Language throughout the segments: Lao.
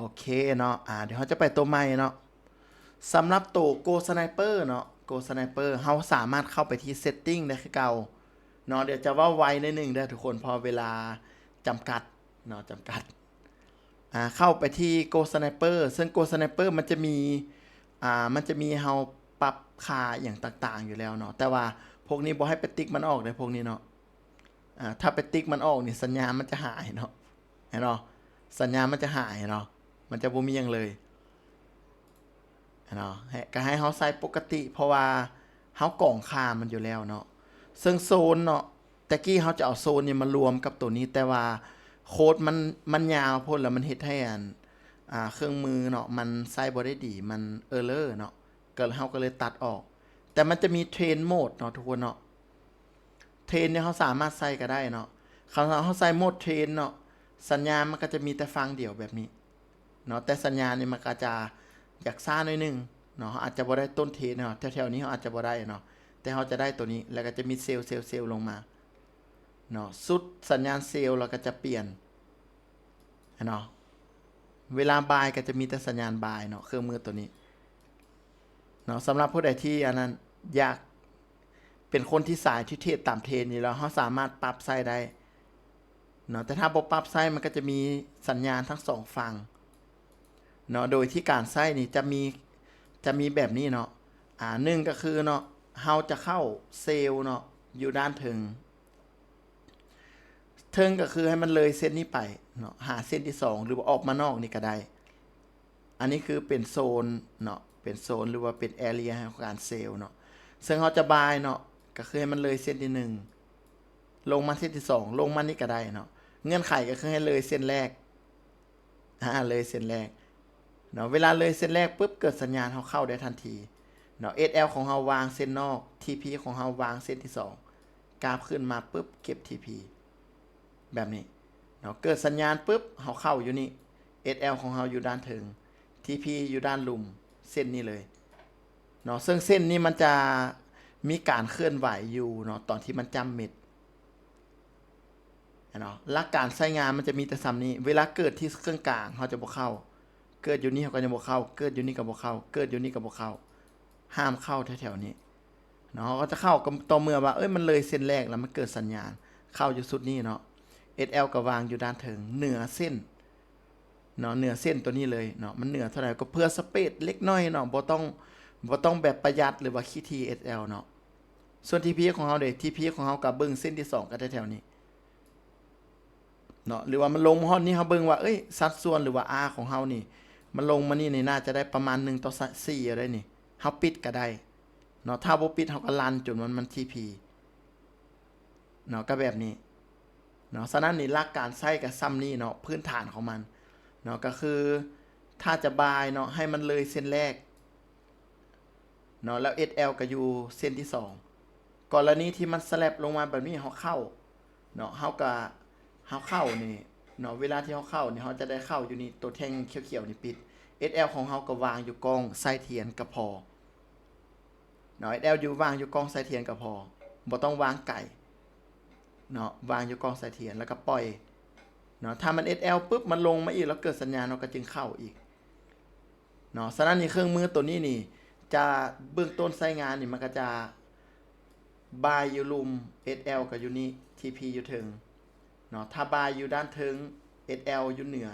ໂອເຄເນາະ ອ່າ ດຽວເຮົາຈະໄປໂຕໃໝ່ເນາະ. ສຳລັບໂຕ Gold Sniper ເນາະ Gold Sniper ເຮົາສາມາດເຂົ້າໄປທີ່ Setting ໄດ້ຄືເກົ່າເນາະ. ດຽວຈະເວົ້າໄວໜ້ອຍໜຶ່ງເດີທຸກຄົນ ເພາະເວລາຈຳກັດເນາະ ຈຳກັດ. ອ່າ ເຂົ້າໄປທີ່ Gold Sniper ເຊິ່ງ Gold Sniper ມັນຈະມີ ອ່າ ມັນຈະມີໃຫ້ເຮົາປັບຄ່າອີ່ຫຍັງຕ່າງໆຢູ່ແລ້ວເນາະ ແຕ່ວ່າພວກນີ້ບໍ່ໃຫ້ໄປຕິກມັນອອກເດີ ພວກນີ້ເນາະ. ອ່າ ຖ້າໄປຕິກມັນອອກນີ້ ສັນຍານມັນຈະຫາຍເນາະ ເຫັນບໍ່? ສັນຍານມັນຈະຫາຍເນາະ ມັນຈະບໍ່ມີຫຍັງເລີຍເນາະ. ໃຫ້ ກໍໃຫ້ເຮົາໃສ່ປົກກະຕິ ເພາະວ່າເຮົາກອງຄ່າມັນຢູ່ແລ້ວເນາະ. ເຊິ່ງໂຊນເນາະ ແຕ່ກີ້ເຮົາຈະເອົາໂຊນນີ້ມາລວມກັບໂຕນີ້ ແຕ່ວ່າໂຄດມັນ ມັນຍາວໂພດ ແລ້ວມັນເຮັດໃຫ້ອັນ ອ່າ ເຄື່ອງມືເນາະ ມັນໃຊ້ບໍ່ໄດ້ດີ ມັນ error ເນາະ ກໍເຮົາກໍເລີຍຕັດອອກ. ແຕ່ມັນຈະມີ Train Mode ເນາະທຸກຄົນເນາະ. Train ນີ້ເຮົາສາມາດໃສ່ກໍໄດ້ເນາະ. ຄັນເຮົາໃສ່ໂໝດ Train ເນາະ ສັນຍານມັນກໍຈະມີແຕ່ຝັ່ງດຽວແບບນີ້ເນາະ ແຕ່ສັນຍານນີ້ມັນກໍຈະຢາກຊ້າໜ້ອຍໜຶ່ງເນາະ. ເຮົາອາດຈະບໍ່ໄດ້ຕົ້ນ Train ເນາະ ແຖວໆນີ້ເຮົາອາດຈະບໍ່ໄດ້ເນາະ ແຕ່ເຮົາຈະໄດ້ໂຕນີ້ ແລ້ວກໍຈະມີເຊວໆ ເຊວລົງມາເນາະ. ສຸດສັນຍານເຊວ ແລ້ວກໍຈະປ່ຽນ ເນາະ. ເວລາບາຍກໍຈະມີແຕ່ສັນຍານບາຍເນາະ ເຄື່ອງມືໂຕນີ້ເນາະ. ສຳລັບຜູ້ໃດທີ່ອັນນັ້ນ ຢາກເປັນຄົນທີ່ສາຍທີ່ເທຣດຕາມເທຣນຢູ່ແລ້ວ ເຮົາສາມາດປັບໃສ່ໄດ້ເນາະ ແຕ່ຖ້າບໍ່ປັບໃສ່ ມັນກໍຈະມີສັນຍານທັງສອງຝັ່ງເນາະ. ໂດຍທີ່ການໃຊ້ນີ້ຈະມີ ຈະມີແບບນີ້ເນາະ. ອ່າ ໜຶ່ງກໍຄືເນາະ ເຮົາຈະເຂົ້າເຊວເນາະ ຢູ່ດ້ານເທິງ ເທິງກໍຄືໃຫ້ມັນເລີຍເສັ້ນນີ້ໄປເນາະ ຫາເສັ້ນທີສອງ ຫຼືວ່າອອກມານອກນີ້ກໍໄດ້. ອັນນີ້ຄືເປັນໂຊນເນາະ ເປັນໂຊນ ຫຼືວ່າເປັນ area ຂອງການເຊວເນາະ. ເຊິ່ງເຮົາຈະບາຍເນາະ ກໍຄືໃຫ້ມັນເລີຍເສັ້ນທີໜຶ່ງ ລົງມາເສັ້ນທີສອງ ລົງມານີ້ກໍໄດ້ເນາະ. ເງື່ອນໄຂກໍຄືໃຫ້ເລີຍເສັ້ນແລກ ອ່າ ເລີຍເສັ້ນແລກເນາະ. ເວລາເລີຍເສັ້ນແລກປຶບ ເກີດສັນຍານເຮົາເຂົ້າໄດ້ທັນທີເນາະ. ເອສແອລ ຂອງເຮົາວາງເສັ້ນນອກ ທີພີ ຂອງເຮົາວາງເສັ້ນທີສອງ ກາບຂຶ້ນມາປຶບ ເກັບທີພີ ແບບນີ້ເນາະ. ເກີດສັນຍານປຶບ ເຮົາເຂົ້າຢູ່ນີ້ ເອສແອລ ຂອງເຮົາຢູ່ດ້ານເທິງ ທີພີ ຢູ່ດ້ານລຸ່ມ ເສັ້ນນີ້ເລີຍເນາະ. ເຊິ່ງເສັ້ນນີ້ມັນຈະມີການເຄື່ອນໄຫວຢູ່ເນາະ ຕອນທີ່ມັນຈ້ຳເມັດ ເນາະ. ຫຼັກການໃຊ້ງານມັນຈະມີແຕ່ສ່ຳນີ້. ເວລາເກີດທີ່ເຄື່ອງກາງ ເຮົາຈະບໍ່ເຂົ້າ ເກີດຢູ່ນີ້ເຮົາກໍຍັງບໍ່ເຂົ້າ ເກີດຢູ່ນີ້ກໍບໍ່ເຂົ້າ ເກີດຢູ່ນີ້ກໍບໍ່ເຂົ້າ ຫ້າມເຂົ້າແຖວໆນີ້ເນາະ. ເຮົາກໍຈະເຂົ້າກໍຕໍ່ເມື່ອວ່າ ເອີຍ ມັນເລີຍເສັ້ນແລກແລ້ວ ມັນເກີດສັນຍານ ເຂົ້າຢູ່ຊຸດນີ້ເນາະ. ເອສແອລ ກໍວາງຢູ່ດ້ານເທິງ ເໜືອເສັ້ນເນາະ ເໜືອເສັ້ນຕົວນີ້ເລີຍເນາະ. ມັນເໜືອເທົ່າໃດກໍເພື່ອສະເປດເລັກນ້ອຍເນາະ ບໍ່ຕ້ອງ ບໍ່ຕ້ອງແບບປະຢັດ ຫຼືວ່າຂີ້ຖີ່ ເອສແອລ ເນາະ. ສ່ວນ ທີພີ ຂອງເຮົາເດ ທີພີ ຂອງເຮົາກໍເບິ່ງເສັ້ນທີສອງກໍແຖວໆນີ້ເນາະ ຫຼືວ່າມັນລົງມາຮອດນີ້ ເຮົາເບິ່ງວ່າ ເອີຍ ສັດສ່ວນ ຫຼືວ່າ R ຂອງເຮົານີ້ ມັນລົງມານີ້ນີ້ ໜ້າຈະໄດ້ປະມານໜຶ່ງຕໍ່ສີ່ ເອົາໄດ້ນີ້ ເຮົາປິດກໍໄດ້ເນາະ. ຖ້າບໍ່ປິດ ເຮົາກໍລັນຈົນມັນ ມັນ ທີພີ ເນາະ ກໍແບບນີ້ເນາະ. ສະນັ້ນນີ້ ຫຼັກການໃຊ້ກໍສ່ຳນີ້ເນາະ ພື້ນຖານຂອງມັນເນາະ ກໍຄືຖ້າຈະບາຍເນາະ ໃຫ້ມັນເລີຍເສັ້ນແລກເນາະ ແລ້ວ ເອສແອລ ກໍຢູ່ເສັ້ນທີສອງ. ກໍລະນີທີ່ມັນສະແລັບລົງມາແບບນີ້ ເຮົາເຂົ້າເນາະ ເຮົາກໍ ເຮົາເຂົ້ານີ້ເນາະ ເວລາທີ່ເຮົາເຂົ້ານີ້ ເຮົາຈະໄດ້ເຂົ້າຢູ່ນີ້ ຕົວແທ່ງຂຽວໆນີ້ປິດ. ເອສແອລ ຂອງເຮົາກໍວາງຢູ່ກ້ອງໄສ້ທຽນກໍພໍ ເນາະ ເອສແອລ ຢູ່ ວາງຢູ່ກ້ອງໄສ້ທຽນກໍພໍ ບໍ່ຕ້ອງວາງໄກເນາະ ວາງຢູ່ກ້ອງໄສ້ທຽນ ແລ້ວກໍປ່ອຍເນາະ. ຖ້າມັນ ເອສແອລ ປຶບ ມັນລົງມາອີກ ແລ້ວເກີດສັນຍານ ເຮົາກໍຈຶ່ງເຂົ້າອີກເນາະ. ສະນັ້ນນີ້ ເຄື່ອງມືໂຕນີ້ນີ້ ຈະເບື້ອງຕົ້ນໃຊ້ງານນີ້ ມັນກໍຈະບາຍຢູ່ລຸ່ມ ເອສແອລ ກໍຢູ່ນີ້ ທີພີ ຢູ່ເທິງເນາະ. ຖ້າບາຍຢູ່ດ້ານເທິງ ເອສແອລ ຢູ່ເໜືອ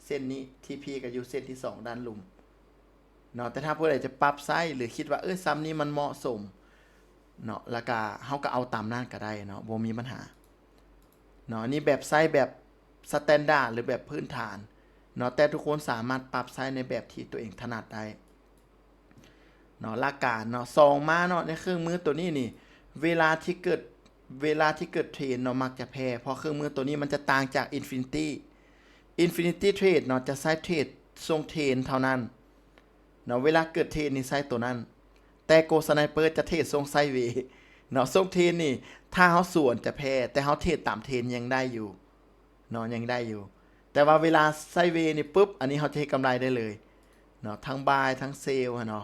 ເສັ້ນນີ້ ທີພີ ກໍຢູ່ເສັ້ນທີສອງດ້ານລຸ່ມ ເນາະ. ແຕ່ຖ້າຜູ້ໃດຈະປັບໃຊ້ ຫຼືຄິດວ່າ ເອີ ສ່ຳນີ້ມັນເໝາະສົມເນາະ ແລ້ວກະເຮົາກໍເອົາຕາມນັ້ນກໍໄດ້ເນາະ ບໍ່ມີບັນຫາເນາະ. ອັນນີ້ແບບໃຊ້ແບບ standard ຫຼືແບບພື້ນຖານເນາະ ແຕ່ທຸກຄົນສາມາດປັບໃຊ້ໃນແບບທີ່ຕົວເອງຖະໜັດໄດ້ເນາະ. ຫຼັກການເນາະ ສອງມາເນາະ ໃນເຄື່ອງມືຕົວນີ້ນີ້ ເວລາທີ່ເກີດ ເວລາທີ່ເກີດເທຣນເນາະ ມັກຈະແພ້ ເພາະເຄື່ອງມືຕົວນີ້ມັນຈະຕ່າງຈາກ Infinity Infinity Trade ເນາະ ຈະໃຊ້ເທຣດຊ່ວງເທຣນເທົ່ານັ້ນເນາະ. ເວລາເກີດເທຣນນີ້ໃຊ້ຕົວນັ້ນ ແຕ່ Gold Sniper ຈະເທຣດຊ່ວງໄຊເວເນາະ. ຊ່ວງເທຣນນີ້ ຖ້າເຮົາສວນຈະແພ້ ແຕ່ເຮົາເທຣດຕາມເທຣນຍັງໄດ້ຢູ່ເນາະ ຍັງໄດ້ຢູ່. ແຕ່ວ່າເວລາໄຊເວນີ້ປຶບ ອັນນີ້ເຮົາຈະເຮັດກຳໄລໄດ້ເລີຍເນາະ ທັງບາຍທັງເຊວຫັ້ນເນາະ.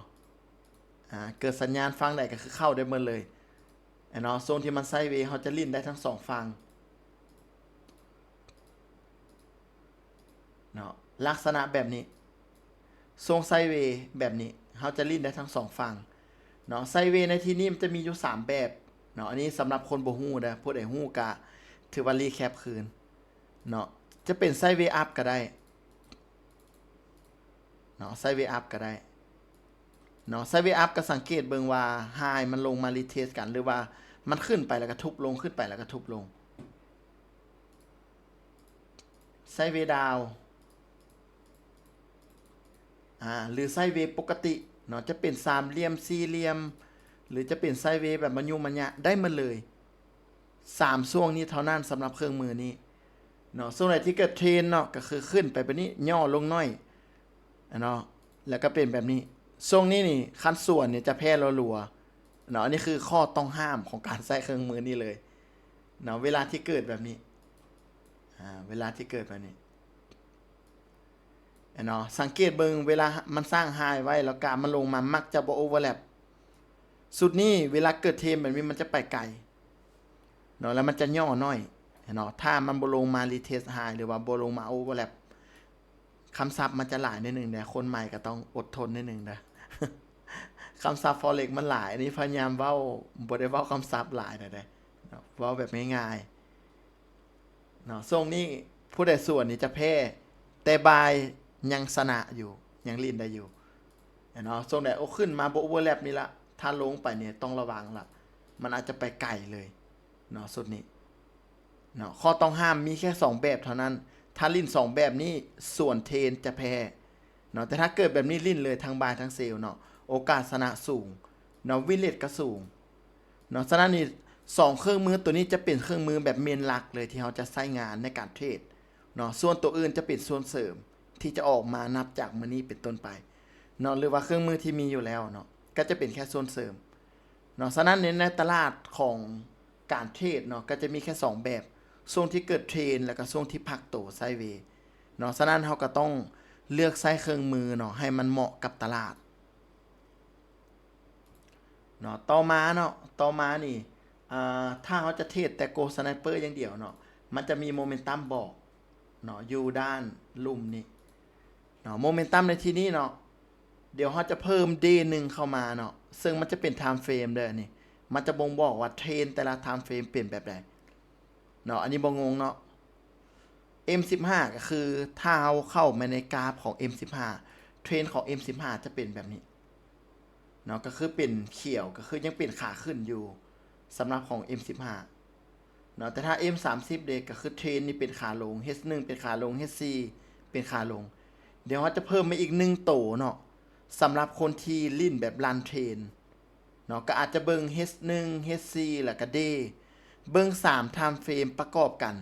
ອ່າ ເກີດສັນຍານຝັ່ງໃດກໍຄືເຂົ້າໄດ້ໝົດເລີຍເນາະ. ຊ່ວງທີ່ມັນໄຊເວ ເຮົາຈະຫຼິ້ນໄດ້ທັງສອງຝັ່ງເນາະ. ລັກສະນະແບບນີ້ ຊົງໄຊເວແບບນີ້ ເຮົາຈະຫຼິ້ນໄດ້ທັງສອງຝັ່ງເນາະ. ໄຊເວໃນທີ່ນີ້ມັນຈະມີຢູ່ສາມແບບເນາະ. ອັນນີ້ສຳລັບຄົນບໍ່ຮູ້ເດີ, ຜູ້ໃດຮູ້ກະຖືວ່າຣີແຄບຄືນເນາະ. ຈະເປັນໄຊເວອັບກະໄດ້ເນາະ, ໄຊເວອັບກະໄດ້ເນາະ. ໄຊເວອັບກະສັງເກດເບິ່ງວ່າໄຮມັນລົງມາຣີເທສກັນ ຫຼືວ່າມັນຂຶ້ນໄປແລ້ວກະທຸບລົງ, ຂຶ້ນໄປແລ້ວກະທຸບລົງ. ໄຊເວດາວ ອາ ຫຼືໄຊເວປົກກະຕິເນາະ, ຈະເປັນສາມຫຼ່ຽມ, ສີ່ຫຼ່ຽມ ຫຼືຈະເປັນໄຊເວແບບມະຍຸມະຍະ ໄດ້ໝົດເລີຍ. ສາມຊ່ວງນີ້ເທົ່ານັ້ນສຳລັບເຄື່ອງມືນີ້ເນາະ. ຊ່ວງໃດທີ່ເກີດເທຣນເນາະ ກະຄືຂຶ້ນໄປແບບນີ້ ຫຍໍ້ລົງໜ້ອຍ ອາ ເນາະ ແລ້ວກະເປັນແບບນີ້. ຊ່ວງນີ້ນີ້ຄັນສວນນີ້ຈະແພ້ລັວໆເນາະ. ອັນນີ້ຄືຂໍ້ຕ້ອງຫ້າມຂອງການໃຊ້ເຄື່ອງມືນີ້ເລີຍເນາະ ເວລາທີ່ເກີດແບບນີ້ ອາ ເວລາທີ່ເກີດແບບນີ້ ເນາະ. ສັງເກດເບິ່ງເວລາມັນສ້າງໄຮໄວ້ ແລ້ວກາບມັນລົງມາມັກຈະບໍ່ໂອເວີແລັບ. ຊຸດນີ້ເວລາເກີດເທຣນແບບນີ້ມັນຈະໄປໄກເນາະ ແລ້ວມັນຈະຫຍໍ້ໜ້ອຍເນາະ ຖ້າມັນບໍ່ລົງມາຣີເທສໄຮ ຫຼືວ່າບໍ່ລົງມາໂອເວີແລັບ. ຄຳສັບມັນຈະຫຼາຍໜ້ອຍໜຶ່ງເດ້, ຄົນໃໝ່ກະຕ້ອງອົດທົນໜ້ອຍໜຶ່ງເດ້. ຄຳສັບ Forex ມັນຫຼາຍ, ອັນນີ້ພະຍາຍາມເວົ້າ ບໍ່ໄດ້ເວົ້າຄຳສັບຫຼາຍນະເດ້, ເວົ້າແບບງ່າຍໆເນາະ. ຊ່ວງນີ້ຜູ້ໃດສວນນີ້ຈະແພ້, ແຕ່ບ່າຍຍັງຊະນະຢູ່, ຍັງຫຼິ້ນໄດ້ຢູ່ເນາະ. ຊ່ວງໃດ ໂອ ຂຶ້ນມາບໍ່ໂອເວີແລັບນີ້ລະ, ຖ້າລົງໄປນີ້ຕ້ອງລະວັງລະ, ມັນອາດຈະໄປໄກເລີຍເນາະ ຊຸດນີ້. ເນາະ ຂໍ້ຕ້ອງຫ້າມມີແຄ່ສອງແບບເທົ່ານັ້ນ, ຖ້າຫຼິ້ນສອງແບບນີ້ ສວນເທຣນຈະແພ້ເນາະ. ແຕ່ຖ້າເກີດແບບນີ້ ຫຼິ້ນເລີຍທັງບາຍທັງເຊວເນາະ, ໂອກາດຊະນະສູງເນາະ, ວິນເຣດກະສູງເນາະ. ສະນັ້ນນີ້ ສອງເຄື່ອງມືໂຕນີ້ຈະເປັນເຄື່ອງມືແບບເມນຫຼັກເລີຍ ທີ່ເຮົາຈະໃຊ້ງານໃນການເທຣດເນາະ, ສ່ວນໂຕອື່ນຈະເປັນສ່ວນເສີມທີ່ຈະອອກມານັບຈາກມື້ນີ້ເປັນຕົ້ນໄປເນາະ, ຫຼືວ່າເຄື່ອງມືທີ່ມີຢູ່ແລ້ວເນາະ ກະຈະເປັນແຄ່ສ່ວນເສີມເນາະ. ສະນັ້ນໃນ ໃນຕະຫຼາດຂອງ ການເທຣດເນາະ ກະຈະມີແຄ່ສອງແບບ, ຊ່ວງທີ່ເກີດເທຣນ ແລ້ວກະຊ່ວງທີ່ພັກໂຕໄຊເວເນາະ. ສະນັ້ນເຮົາກະຕ້ອງເລືອກໃຊ້ເຄື່ອງມືເນາະ ໃຫ້ມັນເໝາະກັບຕະຫຼາດເນາະ. ຕໍ່ມາເນາະ ຕໍ່ມານີ້ ອາ ຖ້າເຮົາຈະເທຣດແຕ່ Gold Sniper ຢ່າງດຽວເນາະ ມັນຈະມີໂມເມັນຕັມບອກເນາະ ຢູ່ດ້ານລຸ່ມນີ້ ເນາະ. ໂມເມັນຕັມໃນທີ່ນີ້ເນາະ ດຽວເຮົາຈະເພີ່ມເດໜຶ່ງເຂົ້າມາເນາະ, ເຊິ່ງມັນຈະເປັນທາມເຟຣມເດີ ອັນນີ້ ມັນຈະບົ່ງບອກວ່າເທຣນແຕ່ລະທາມເຟຣມເປັນແບບໃດເນາະ. ອັນນີ້ບໍ່ງົງເນາະ. ເອັມສິບຫ້າ ກະຄື ຖ້າເຮົາເຂົ້າມາໃນກາຟຂອງເອັມສິບຫ້າ ເທຣນຂອງເອັມສິບຫ້າຈະເປັນແບບນີ້ເນາະ, ກະຄືເປັນຂຽວ ກະຄືຍັງເປັນຂາຂຶ້ນຢູ່ ສຳລັບຂອງເອັມສິບຫ້າ ເນາະ. ແຕ່ຖ້າເອັມສາມສິບເດ ກະຄືເທຣນນີ້ເປັນຂາລົງ, ເຮດໜຶ່ງເປັນຂາລົງ, ເຮດສີ່ເປັນຂາລົງ. ດຽວເຮົາຈະເພີ່ມມາອີກໜຶ່ງໂຕເນາະ ສຳລັບຄົນທີ່ຫຼິ້ນແບບລັນເທຣນເນາະ, ກະອາດຈະເບິ່ງເຮດໜຶ່ງ, ເຮດສີ່ ແລ້ວກະເດ ເບິ່ງສາມທາມເຟຣມປະກອບກັນ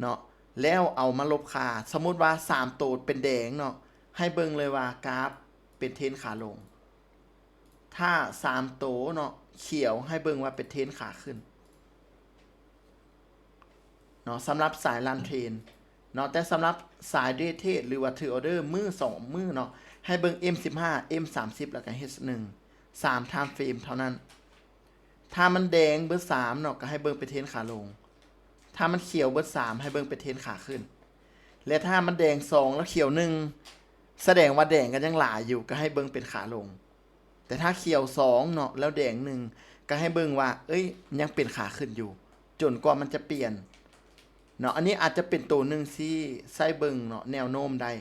ເນາະ ແລ້ວເອົາມາລົບຄ່າ. ສົມມຸດວ່າສາມໂຕເປັນແດງເນາະ ໃຫ້ເບິ່ງເລີຍວ່າກາຟເປັນເທຣນຂາລົງ. ຖ້າສາມໂຕເນາະຂຽວ ໃຫ້ເບິ່ງວ່າເປັນເທຣນຂາຂຶ້ນເນາະ ສຳລັບສາຍລັນເທຣນເນາະ. ແຕ່ສຳລັບສາຍເດເທຣດ ຫຼືວ່າຖືອໍເດີມື້ສອງມື້ເນາະ ໃຫ້ເບິ່ງເອັມສິບຫ້າ ເອັມສາມສິບ ແລ້ວກະເຮດໜຶ່ງ ສາມທາມເຟຣມເທົ່ານັ້ນ. ຖ້າມັນແດງເບີດສາມເນາະ ກະໃຫ້ເບິ່ງເປັນເທຣນຂາລົງ, ຖ້າມັນຂຽວເບີດສາມ ໃຫ້ເບິ່ງເປັນເທຣນຂາຂຶ້ນ ແລະ ຖ້າມັນແດງສອງ ແລ້ວຂຽວໜຶ່ງ ສະແດງວ່າແດງກະຍັງຫຼາຍຢູ່ ກະໃຫ້ເບິ່ງເປັນຂາລົງ. ແຕ່ຖ້າຂຽວສອງເນາະ ແລ້ວແດງໜຶ່ງ ກະໃຫ້ເບິ່ງວ່າ ເອີຍ ຍັງເປັນຂາຂຶ້ນຢູ່ ຈົນກວ່າມັນຈະປ່ຽນເນາະ. ອັນນີ້ອາດຈະເປັນໂຕໜຶ່ງທີ່ໃຊ້ເບິ່ງເນາະ ແນວໂນ້ມໄດ້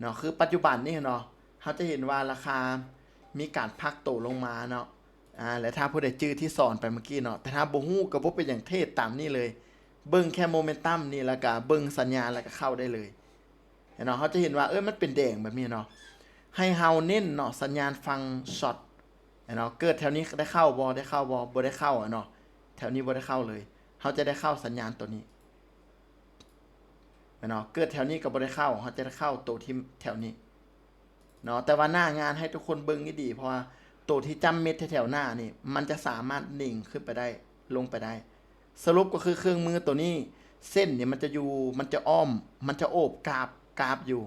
ເນາະ. ຄືປັດຈຸບັນນີ້ເນາະ ເຮົາຈະເຫັນວ່າລາຄາມີການພັກໂຕລົງມາເນາະ ອາ ແລະ ຖ້າຜູ້ໃດຈື່ທີ່ສອນໄປເມື່ອກີ້ເນາະ, ແຕ່ຖ້າບໍ່ຮູ້ກະບໍ່ເປັນຫຍັງ ເທຣດຕາມນີ້ເລີຍ, ເບິ່ງແຄ່ໂມເມັນຕັມນີ້ ແລ້ວກະເບິ່ງສັນຍານ ແລ້ວກະເຂົ້າໄດ້ເລີຍ. ເນາະ ເຮົາຈະເຫັນວ່າ ເອີ ມັນເປັນແດງແບບນີ້ເນາະ ໃຫ້ເຮົາເນັ້ນເນາະ ສັນຍານຝັ່ງຊັອດເນາະ. ເກີດແຖວນີ້ໄດ້ເຂົ້າບໍ່? ໄດ້ເຂົ້າບໍ່? ບໍ່ໄດ້ເຂົ້າເນາະ, ແຖວນີ້ບໍ່ໄດ້ເຂົ້າເລີຍ. ເຮົາຈະໄດ້ເຂົ້າສັນຍານໂຕນີ້ເນາະ, ເກີດແຖວນີ້ກະບໍ່ໄດ້ເຂົ້າ, ເຮົາຈະໄດ້ເຂົ້າໂຕທີ່ແຖວນີ້ເນາະ. ແຕ່ວ່າໜ້າງານໃຫ້ທຸກຄົນເບິ່ງດີໆ ເພາະວ່າໂຕທີ່ຈ້ຳເມັດແຖວໆໜ້ານີ້ ມັນຈະສາມາດໜິງຂຶ້ນໄປໄດ້ ລົງໄປໄດ້. ສະຫຼຸບກະຄືເຄື່ອງມືໂຕນີ້ ເສັ້ນນີ້ມັນຈະຢູ່ ມັນຈະອ້ອມ ມັນຈະໂອບກາບ ກາບຢູ່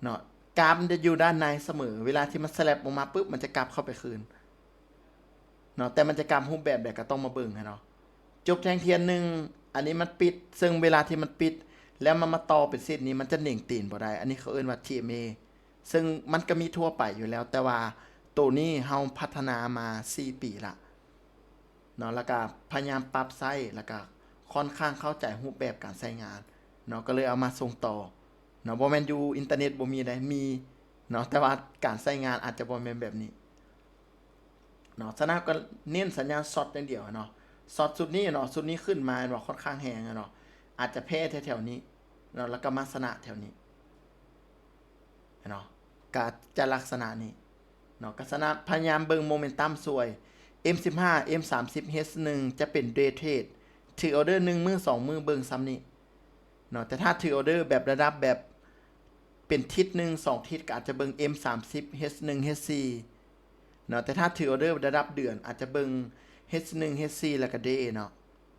ເນາະ, ກາບມັນຈະຢູ່ດ້ານໃນສະເໝີ. ເວລາທີ່ມັນສະແລັບອອກມາປຶບ ມັນຈະກັບເຂົ້າໄປຄືນເນາະ, ແຕ່ມັນຈະກັບຮູບແບບໃດກະຕ້ອງມາເບິ່ງຫັ້ນເນາະ. ຈົບແທ່ງທຽນໜຶ່ງ ອັນນີ້ມັນປິດ, ເຊິ່ງເວລາທີ່ມັນປິດ ແລ້ວມັນມາຕໍ່ເປັນເສັ້ນນີ້ ມັນຈະເໜັງຕີນບໍ່ໄດ້. ອັນນີ້ເຂົາເອີ້ນວ່າ ທີເອັມເອ ເຊິ່ງມັນກໍມີທົ່ວໄປຢູ່ແລ້ວ, ແຕ່ວ່າໂຕນີ້ເຮົາພັດທະນາມາສີ່ປີລະເນາະ, ແລ້ວກໍພະຍາຍາມປັບໃຊ້ ແລ້ວກໍຄ່ອນຂ້າງເຂົ້າໃຈຮູບແບບການໃຊ້ງານເນາະ, ກໍເລີຍເອົາມາສົ່ງຕໍ່ເນາະ. ບໍ່ແມ່ນຢູ່ອິນເຕີເນັດບໍ່ມີໃດ໋ ມີເນາະ, ແຕ່ວ່າການໃຊ້ງານອາດຈະບໍ່ແມ່ນແບບນີ້ ເນາະ. ສະນັ້ນກໍເນັ້ນສັນຍານຊັອດຢ່າງດຽວເນາະ. ຊັອດຊຸດນີ້ເນາະ, ຊຸດນີ້ຂຶ້ນມາແມ່ນວ່າຄ່ອນຂ້າງແຮງເນາະ, ອາດຈະແພ້ແຖວໆນີ້ເນາະ, ແລ້ວກໍມາຊະນະແຖວນີ້ເນາະ, ກໍຈະລັກສະນະນີ້ເນາະ. ກໍສະນະ ພະຍາຍາມເບິ່ງໂມເມັນຕັມຊ່ວຍ. ເອັມສິບຫ້າ ເອັມສາມສິບ ເຮດໜຶ່ງ ຈະເປັນເດເທຣດ, ຖືອອເດີໜຶ່ງມື້ສອງມື້ເບິ່ງຊ່ຳນີ້ເນາະ. ແຕ່ຖ້າຖືອອເດີແບບລະດັບແບບ ເປັນທິດໜຶ່ງສອງທິດ ກໍອາດຈະເບິ່ງ ເອັມສາມສິບ ເຮດໜຶ່ງ ເຮດສີ່ເນາະ. ແຕ່ຖ້າຖືອອເດີລະດັບເດືອນ ອາດຈະເບິ່ງ ເຮດໜຶ່ງ ເຮດສີ່ ແລ້ວກໍເດເນາະ.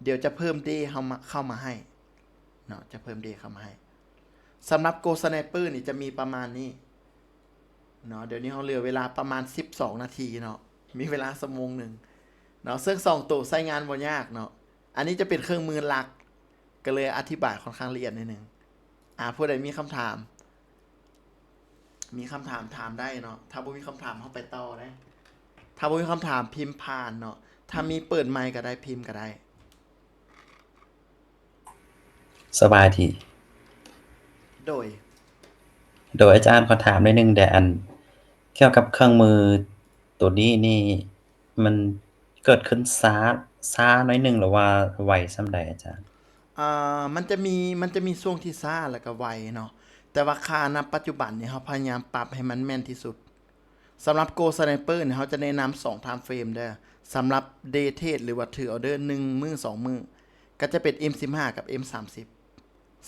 ດຽວຈະເພີ່ມເດເຂົ້າມາ ເຂົ້າມາໃຫ້ເນາະ, ຈະເພີ່ມເດເຂົ້າມາໃຫ້. ສຳລັບ Gold Sniper ນີ້ຈະມີປະມານນີ້ເນາະ. ດຽວນີ້ເຮົາເຫຼືອເວລາປະມານສິບສອງນາທີເນາະ, ມີເວລາຊົ່ວໂມງໜຶ່ງເນາະ, ເຊິ່ງສອງໂຕໃຊ້ງານບໍ່ຍາກເນາະ. ອັນນີ້ຈະເປັນເຄື່ອງມືຫຼັກ ກໍເລີຍອະທິບາຍຄ່ອນຂ້າງລະອຽດໜ້ອຍໜຶ່ງ. ອາ ຜູ້ໃດມີຄຳຖາມ ມີຄຳຖາມຖາມໄດ້ເນາະ, ຖ້າບໍ່ມີຄຳຖາມເຮົາໄປຕໍ່ໄດ້. ຖ້າບໍ່ມີຄຳຖາມພິມຜ່ານເນາະ, ຖ້າມີເປີດໄມກະໄດ້ ພິມກະໄດ້. ສະບາຍດີ. ໂດຍ ໂດຍ ອາຈານ ຂໍຖາມໜ້ອຍໜຶ່ງແດ່, ອັນ ກ່ຽວກັບເຄື່ອງມືໂຕນີ້ນີ້ ມັນເກີດຂຶ້ນຊ້າ ຊ້າໜ້ອຍໜຶ່ງ ຫຼືວ່າໄວສ່ຳໃດອາຈານ? ອ່າ ມັນຈະມີ ມັນຈະມີຊ່ວງທີ່ຊ້າ ແລ້ວກໍໄວເນາະ, ແຕ່ວ່າຄ່ານະປັດຈຸບັນນີ້ ເຮົາພະຍາຍາມປັບໃຫ້ມັນແມ່ນທີ່ສຸດ. ສຳລັບ Gold Sniper ນີ້ ເຮົາຈະແນະນຳສອງ time frame ເດີ້, ສຳລັບ Day Trade ຫຼືວ່າຖືອອເດີໜຶ່ງມື້ສອງມື້ ກໍຈະເປັນ ເອັມສິບຫ້າ ກັບ ເອັມສາມສິບ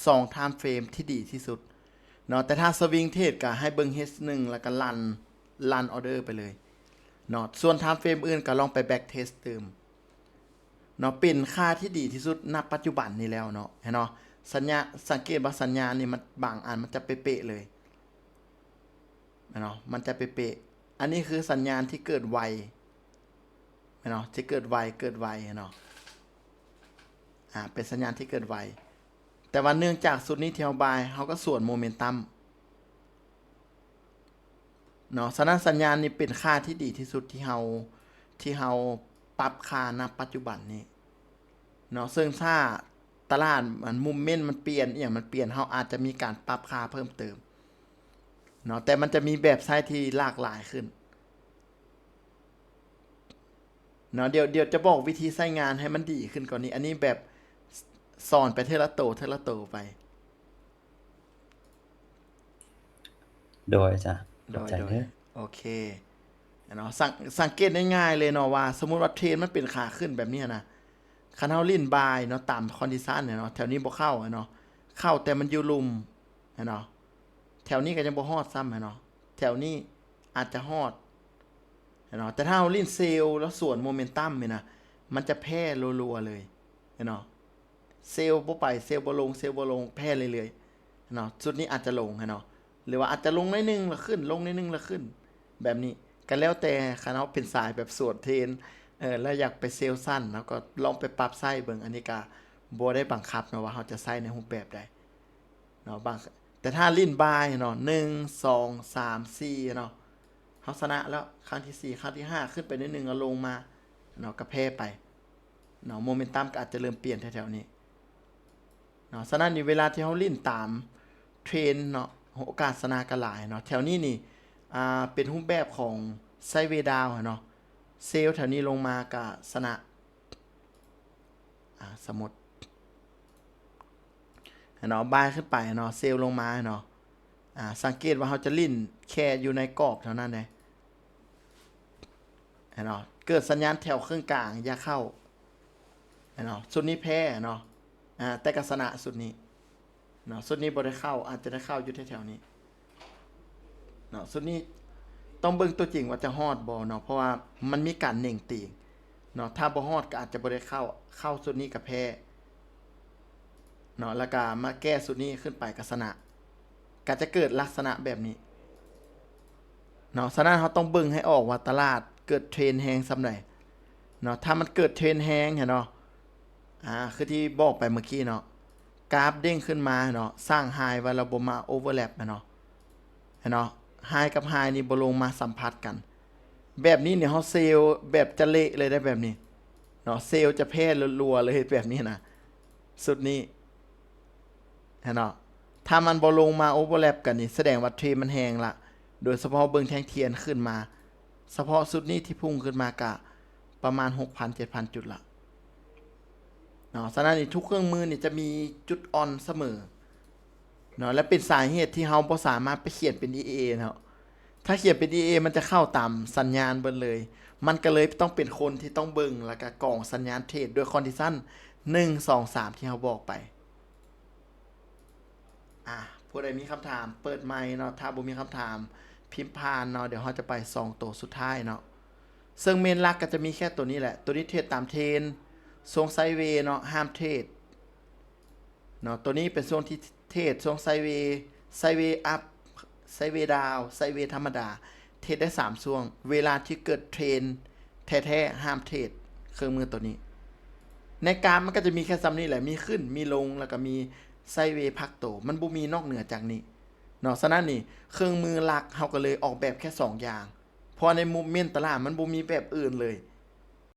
ສອງ time frame ທີ່ດີທີ່ສຸດເນາະ. ແຕ່ຖ້າ Swing Trade ກໍໃຫ້ເບິ່ງ H ໜຶ່ງ ແລ້ວກໍ Run Run Order ໄປເລີຍເນາະ. ສ່ວນ time frame ອື່ນກໍລອງໄປ Back Test ຕື່ມເນາະ, ເປັນຄ່າທີ່ດີທີ່ສຸດນະປັດຈຸບັນນີ້ແລ້ວເນາະ. ເຫັນເນາະ ສັນຍາ ສັງເກດວ່າສັນຍານນີ້ມັນ ບາງອັນມັນຈະເປະໆເລີຍເນາະ, ມັນຈະເປະໆ. ອັນນີ້ຄືສັນຍານທີ່ເກີດໄວເນາະ, ທີ່ເກີດໄວ ເກີດໄວເນາະ. ອາ ເປັນສັນຍານທີ່ເກີດໄວ, ແຕ່ວ່າເນື່ອງຈາກຊຸດນີ້ທີ່ເຮົາບາຍ ເຮົາກໍສວນໂມເມັນຕັມເນາະ. ສະນັ້ນສັນຍານນີ້ເປັນຄ່າທີ່ດີທີ່ສຸດທີ່ເຮົາ ທີ່ເຮົາປັບຄ່ານະປັດຈຸບັນນີ້ເນາະ. ເຊິ່ງຖ້າຕະຫຼາດມັນ movement ມັນປ່ຽນ ອີ່ຫຍັງມັນປ່ຽນ ເຮົາອາດຈະມີການປັບຄ່າເພີ່ມເຕີມເນາະ, ແຕ່ມັນຈະມີແບບໃຊ້ທີ່ຫຼາກຫຼາຍຂຶ້ນ ເນາະ. ດຽວ ດຽວຈະບອກວິທີໃຊ້ງານໃຫ້ມັນດີຂຶ້ນກວ່ານີ້. ອັນນີ້ແບບ ສ- ສອນໄປເທື່ອລະໂຕ ເທື່ອລະໂຕໄປ. ໂດຍ ອາຈານ ໂດຍ ຂອບໃຈເດີ. ໂອເຄເນາະ, ສັງ- ສັງເກດງ່າຍໆເລີຍເນາະວ່າ ສົມມຸດວ່າເທຣນມັນເປັນຂາຂຶ້ນແບບນີ້ນະ, ຄັນເຮົາຫຼິ້ນບາຍເນາະ ຕາມ condition ເນາະ ແຖວນີ້ບໍ່ເຂົ້າເນາະ, ເຂົ້າແຕ່ມັນຢູ່ລຸ່ມເນາະ, ແຖວນີ້ກໍຍັງບໍ່ຮອດຊ້ຳເນາະ, ແຖວນີ້ອາດຈະຮອດ ເນາະ. ແຕ່ຖ້າເຮົາຫຼິ້ນເຊວແລ້ວສວນໂມເມັນຕັມນີ້ນະ ມັນຈະແພ້ລັວໆເລີຍເນາະ. ເຊວບໍ່ໄປ ເຊວບໍ່ລົງ ເຊວບໍ່ລົງ ແພ້ເລື້ອຍໆເນາະ. ຊຸດນີ້ອາດຈະລົງຫັ້ນເນາະ ຫຼືວ່າອາດຈະລົງໜ້ອຍໜຶ່ງແລ້ວຂຶ້ນ ລົງໜ້ອຍໜຶ່ງແລ້ວຂຶ້ນ ແບບນີ້ກໍແລ້ວແຕ່. ຄັນເຮົາເປັນສາຍແບບສວນເທຣນ ເອີ ແລ້ວຢາກໄປເຊວສັ້ນ ເຮົາກໍລອງໄປປັບໃຊ້ເບິ່ງ. ອັນນີ້ກໍບໍ່ໄດ້ບັງຄັບເນາະວ່າເຮົາຈະໃຊ້ໃນຮູບແບບໃດ ເນາະ. ບາງ ແຕ່ຖ້າຫຼິ້ນບາຍເນາະ ໜຶ່ງ ສອງ ສາມ ສີ່ ເນາະ ເຮົາຊະນະແລ້ວ ຄັ້ງທີສີ່ ຄັ້ງທີຫ້າ ຂຶ້ນໄປໜ້ອຍໜຶ່ງ ແລ້ວລົງມາເນາະ ກໍແພ້ໄປເນາະ. ໂມເມັນຕັມກໍອາດຈະເລີ່ມປ່ຽນແຖວໆນີ້ເນາະ. ສະນັ້ນນີ້ ເວລາທີ່ເຮົາຫຼິ້ນຕາມເທຣນເນາະ ໂອກາດຊະນະກໍຫຼາຍເນາະ. ແຖວນີ້ນີ້ ອ່າ ເປັນຮູບແບບຂອງໄຊເວດາວເນາະ, ເຊວແຖວນີ້ລົງມາກໍຊະນະ ອາ ສົມມຸດ ເນາະ ບາຍຂຶ້ນໄປເນາະ ເຊວລົງມາເນາະ. ອາ ສັງເກດວ່າເຮົາຈະຫຼິ້ນແຄ່ຢູ່ໃນກອບເທົ່ານັ້ນເດ້ ເນາະ. ເກີດສັນຍານແຖວເຄິ່ງກາງຢ່າເຂົ້າເນາະ. ຊຸດນີ້ແພ້ເນາະ ອາ ແຕ່ກໍຊະນະຊຸດນີ້ເນາະ. ຊຸດນີ້ບໍ່ໄດ້ເຂົ້າ ອາດຈະໄດ້ເຂົ້າຢູ່ແຖວໆນີ້ ເນາະ. ຊຸດນີ້ຕ້ອງເບິ່ງຕົວຈິງວ່າຈະຮອດບໍ່ເນາະ ເພາະວ່າມັນມີການເໜັງຕີງເນາະ. ຖ້າບໍ່ຮອດກໍອາດຈະບໍ່ໄດ້ເຂົ້າ ເຂົ້າຊຸດນີ້ກໍແພ້ເນາະ, ແລ້ວກໍມາແກ້ຊຸດນີ້ຂຶ້ນໄປກໍຊະນະ ກໍຈະເກີດລັກສະນະແບບນີ້ເນາະ. ສະນັ້ນເຮົາຕ້ອງເບິ່ງໃຫ້ອອກວ່າຕະຫຼາດເກີດເທຣນແຮງສ່ຳໃດເນາະ. ຖ້າມັນເກີດເທຣນແຮງຫັ້ນເນາະ ອາ ຄືທີ່ບອກໄປເມື່ອກີ້ເນາະ ກາບເດ້ງຂຶ້ນມາເນາະ ສ້າງໄຮໄວ້ແລ້ວບໍ່ມາໂອເວີແລັບແມ່ນເນາະ ເຫັນເນາະ ໄຮກັບໄຮນີ້ບໍ່ລົງມາສຳຜັດກັນ ແບບນີ້ນີ້ເຮົາເຊວແບບຈະເລະເລີຍໄດ໋ແບບນີ້ເນາະ ເຊວຈະແພ້ລັວໆເລີຍແບບນີ້ນະ ຊຸດນີ້ ເຫັນເນາະ ຖ້າມັນບໍ່ລົງມາໂອເວີແລັບກັນນີ້ ສະແດງວ່າເທຣນມັນແຮງລະ ໂດຍສະເພາະເບິ່ງແທ່ງທຽນຂຶ້ນມາ ສະເພາະຊຸດນີ້ທີ່ພຸ່ງຂຶ້ນມາກະປະມານ ຫົກພັນ ເຈັດພັນ ຈຸດລະເນາະ ສະນັ້ນນີ້ທຸກເຄື່ອງມືນີ້ຈະມີຈຸດອ່ອນສະເໝີເນາະ ແລະ ເປັນສາເຫດທີ່ເຮົາບໍ່ສາມາດໄປຂຽນເປັນ ອີ ເອ ເນາະ ຖ້າຂຽນເປັນ ອີ ເອ ມັນຈະເຂົ້າຕາມສັນຍານເບິດເລີຍ ມັນກະເລີຍຕ້ອງເປັນຄົນທີ່ຕ້ອງເບິ່ງ ແລະ ກະກອງສັນຍານເທຣດດ້ວຍຄອນດິຊັນ ໜຶ່ງ ສອງ ສາມ ທີ່ເຮົາບອກໄປ. ອາ ຜູ້ໃດມີຄຳຖາມເປີດໄມເນາະ ຖ້າບໍ່ມີຄຳຖາມພິມຜ່ານເນາະ ດຽວເຮົາຈະໄປສອງໂຕສຸດທ້າຍເນາະ ເຊິ່ງເມນຫຼັກກະຈະມີແຄ່ໂຕນີ້ແຫຼະ ໂຕນີ້ເທຣດຕາມເທຣນ ຊ່ວງໄຊເວເນາະ ຫ້າມເທຣດເນາະ ໂຕນີ້ເປັນຊ່ວງທີ່ເທຣດ ຊ່ວງໄຊເວ ໄຊເວອັບ ໄຊເວດາວ ໄຊເວທຳມະດາ ເທຣດໄດ້ສາມຊ່ວງ ເວລາທີ່ເກີດເທຣນແທ້ໆ ຫ້າມເທຣດເຄື່ອງມືໂຕນີ້ ໃນການມັນກະຈະມີແຄ່ຊ່ຳນີ້ແຫຼະ ມີຂຶ້ນ ມີລົງ ແລ້ວກະມີໄຊເວພັກໂຕ ມັນບໍ່ມີນອກເໜືອຈາກນີ້ເນາະ ສະນັ້ນນີ້ເຄື່ອງມືຫຼັກເຮົາກະເລີຍອອກແບບແຄ່ສອງຢ່າງ ເພາະວ່າໃນມູບເມັນຕະຫຼາດມັນບໍ່ມີແບບອື່ນເລີຍ